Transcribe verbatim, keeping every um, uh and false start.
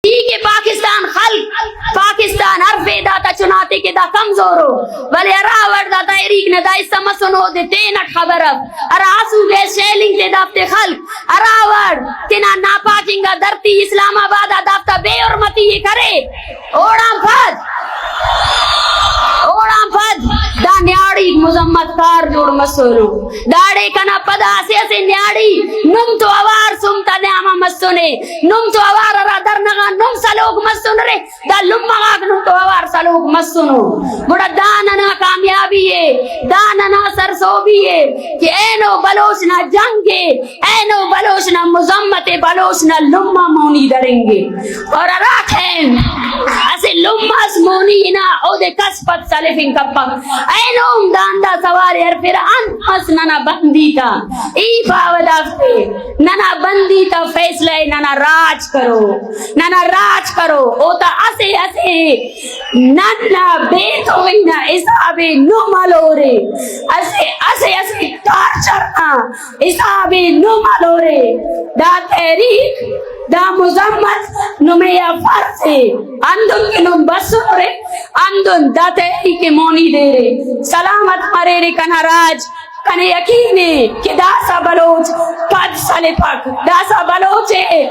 ٹھیک ءِ، پاکستان خلق، پاکستان ہرفے داتا چناتے کہ دا کمزور ءُ، ولے ہرا وڑ دا تحریک نا دا حصہ مسنو، اودے تینٹ خبر اف۔ ہرا آسو گیس شیلنگ تے دافتے خلق، ہرا وڑ تینا ناپاک انگا دھرتی اسلام آباد آ دافتا بے حرمتی ءِ کرے، اوڑان پد، اوڑان پد دا نیاڑیک مذمت کار جوڑ مسنو۔ داڑے کنا پدا اسہ اسہ نیاڑی نم تو اوار سم تا نیام آ مسنے، نم تو اوار ہرا دھرنہ غان نم سلوک مسنرے، دا لمہ غاک نم تو اوار سلوک مسنو۔ گڑا دا ننا کامیابی ءِ، دا ننا سرسہبی ءِ کہ اینو بلوچ نا جنگ ءِ، اینو بلوچ نا مذمت ءِ، بلوچ نا لمہ مونی درنگ ءِ۔ اور ہرا ٹائم اسہ لمہ اس مونی ہنا، اودے کس پد سلفنگ کپک۔ اینو ہم داندا سوارے ہرفرہ، انت مس ننا بندی تا؟ ای پاوہ دافتے، ننا بندی تا فیصلہ ءِ ننا راج کرو، ننا راج کرو۔ اوتا اسہ اسہ نن نا بے توئی نا حساب ءِ نم ہلورے، اسہ اسہ اسہ ٹارچر نا حساب ءِ نم ہلورے۔ دا تحریک، دا مذمت نمے آ فرض ءِ۔ ہندن کہ نم بسرے، ہندن دا تحریک ءِ مونی دیرے۔ سلامت مریرے کنا راج۔ کنے یقین ءِ کہ داسہ بلوچ پد سلپک، داسہ بلوچ ءِ